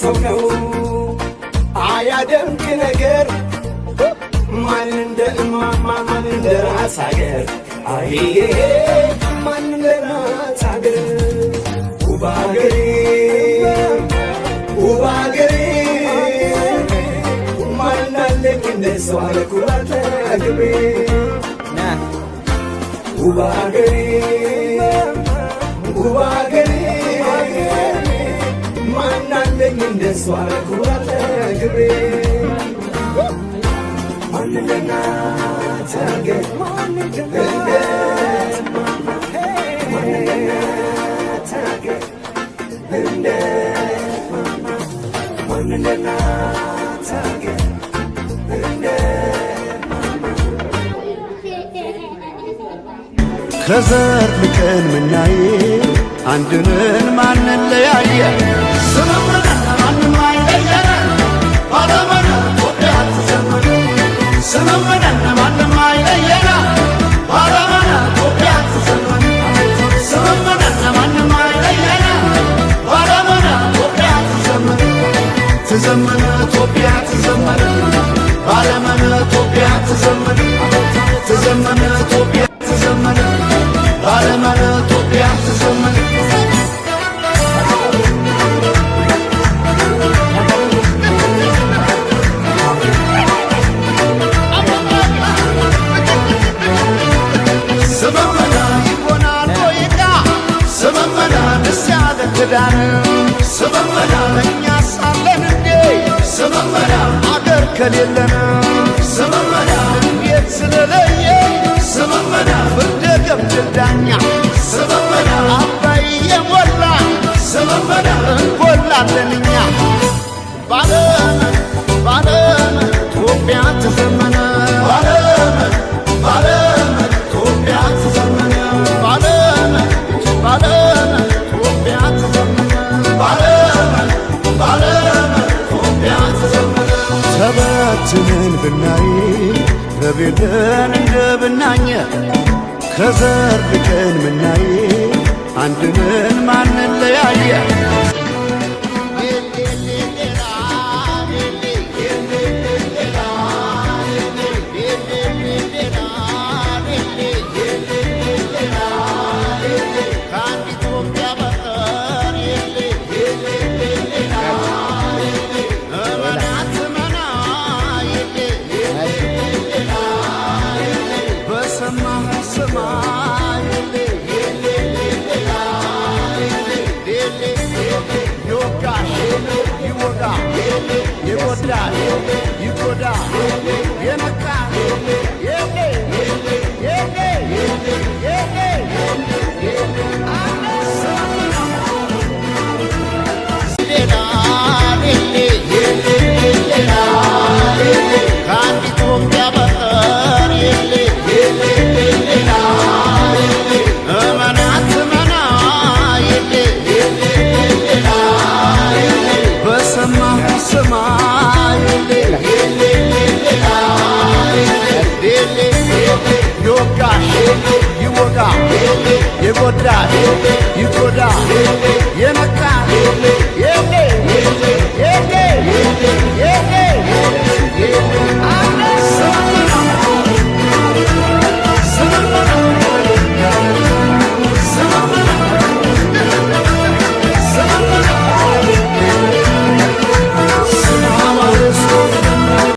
ሰው ነው አያደምቅ ነገር ማን እንደ እማማ ማን እንደ ራስ ሀገር አይ ማን እንደ ራስ ሀገር ውብ ሀገሬ ውብ ሀገሬ ማን አለኝ እንደ ሰው አለ ኩራት ለክብሬ ውብ ሀገሬ ውብ ሀገሬ ማን አለኝ እንደ ሰው አለ ኩራት ለክብሬ ማን እንደ እናት ሀገር ማን እንደ ማን እንደ እናት ሀገር እንደ ማን እንደ እናት ሀገር እንደ ከዘር ልቀን ምናይ አንድንን ማንለያየ ስምምነ ማንም አይለየን ባለመነ ኢትዮጵያ ትዘመን ስምምነን ማንም አይለየን ባለመነ ኢትዮጵያ ትዘመን ስምምነን ማንም አይለየን ባለመነ ኢትዮጵያ ትዘመን ትዘመን ኢትዮጵያ ትዘመን ባለመነ ኢትዮጵያ ትዘመን ትዘመን ኢትዮጵያ ትዘመን ባለመነ ኢትዮጵያ ትዘመን። ስምምነ ይሆናል ወይቃ ስምምነ ደስ ያለ ክዳን ስምምነ እኛ ሳለን እንዴ ስምምነ አገር ከሌለን ስምምነ እንዴት ስለለየ ስምምነ ፍርደ ገምድል ዳኛ ስምምነ አባይ የሞላ ስምምነ እንጎላለን እኛ ባለም ባለም ኢትዮጵያ ትዘመነ ባለም ባለም ኢትዮጵያ ትዘመነ ባለም ባለም ኢትዮጵያ ትዘመነ ባለም ባለም ኢትዮጵያ ትዘመነ። ተበትነን ብናይ ረቤለን እንደ ብናኝ ከዘር ልቀን ምናይ አንድንን ማንለያየ። ይጎዳል ይጎዳ የነካ ከአንድ ኢትዮጵያ በቀር እመናት መና በሰማህ ስማ ይወጋል ይወጋ የጎዳል